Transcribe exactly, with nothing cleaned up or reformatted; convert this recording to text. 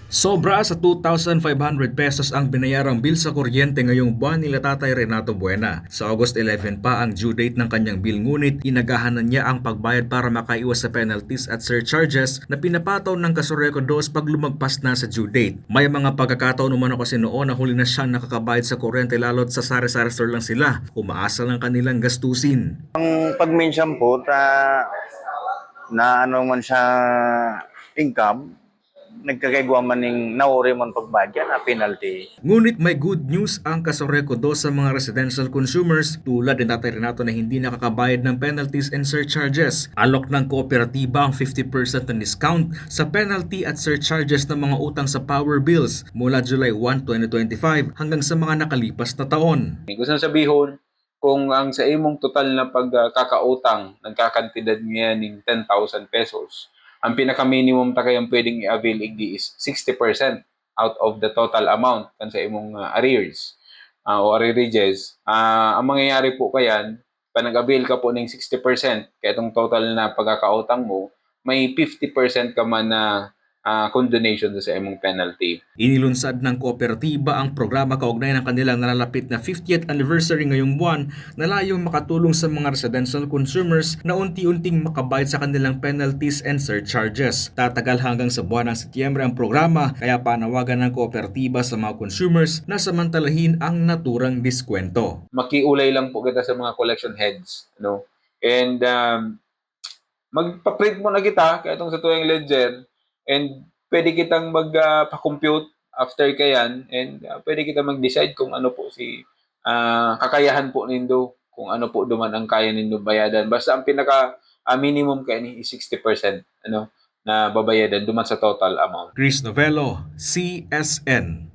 Sobra sa two thousand five hundred pesos ang binayarang bill sa kuryente ngayong buwan nila Tatay Renato Buena. Sa August eleven pa ang due date ng kanyang bill, ngunit inagahan na niya ang pagbayad para makaiwas sa penalties at surcharges na pinapataw ng Casureco dos pag lumagpas na sa due date. May mga pagkakataon umano kasi noon na huli na siyang nakakabayad sa kuryente lalo't sa sari-sari store lang sila, umaasa ng kanilang gastusin. Ang pag-mention po ta na ano man siya income, nagkakaigwa man ning nauri man pagbayad yan na penalty. Ngunit may good news ang Casureco dos sa mga residential consumers tulad ni Tatay Renato na hindi nakakabayad ng penalties and surcharges. Alok ng kooperatiba ang fifty percent na discount sa penalty at surcharges ng mga utang sa power bills mula July one, twenty twenty-five hanggang sa mga nakalipas na taon. Gusto na sabihon, kung ang sa imong total na pagkakautang nagkakantidad ngayon ng ten thousand pesos, ang pinaka-minimum ta kayang pwedeng i-avail igdi is sixty percent out of the total amount kan sa imong uh, arrears uh, o arrearages. Uh, ang mangyayari po kayan, pa nag-avail ka po ng sixty percent kaya itong total na pagkakautang mo, may fifty percent ka man na uh, condonation sa imong penalty. Inilunsad ng kooperatiba ang programa kaugnay ng kanilang nalalapit na fiftieth anniversary ngayong buwan na layong makatulong sa mga residential consumers na unti-unting makabayad sa kanilang penalties and surcharges. Tatagal hanggang sa buwan ng Setyembre ang programa, kaya panawagan ng kooperatiba sa mga consumers na samantalahin ang naturang diskwento. Makiulay lang po kita sa mga collection heads, no? And um, magpa-print muna kita kaya itong sa tuyang ledger, and pwede kitang mag-pa-compute after kayan, and uh, pwede kita mag-decide kung ano po si uh, kakayahan po nindo, kung ano po duman ang kaya nindo bayadan. Basta ang pinaka uh, minimum kaya ni is sixty percent, ano, na babayadan duman sa total amount. Chris Novello, C S N.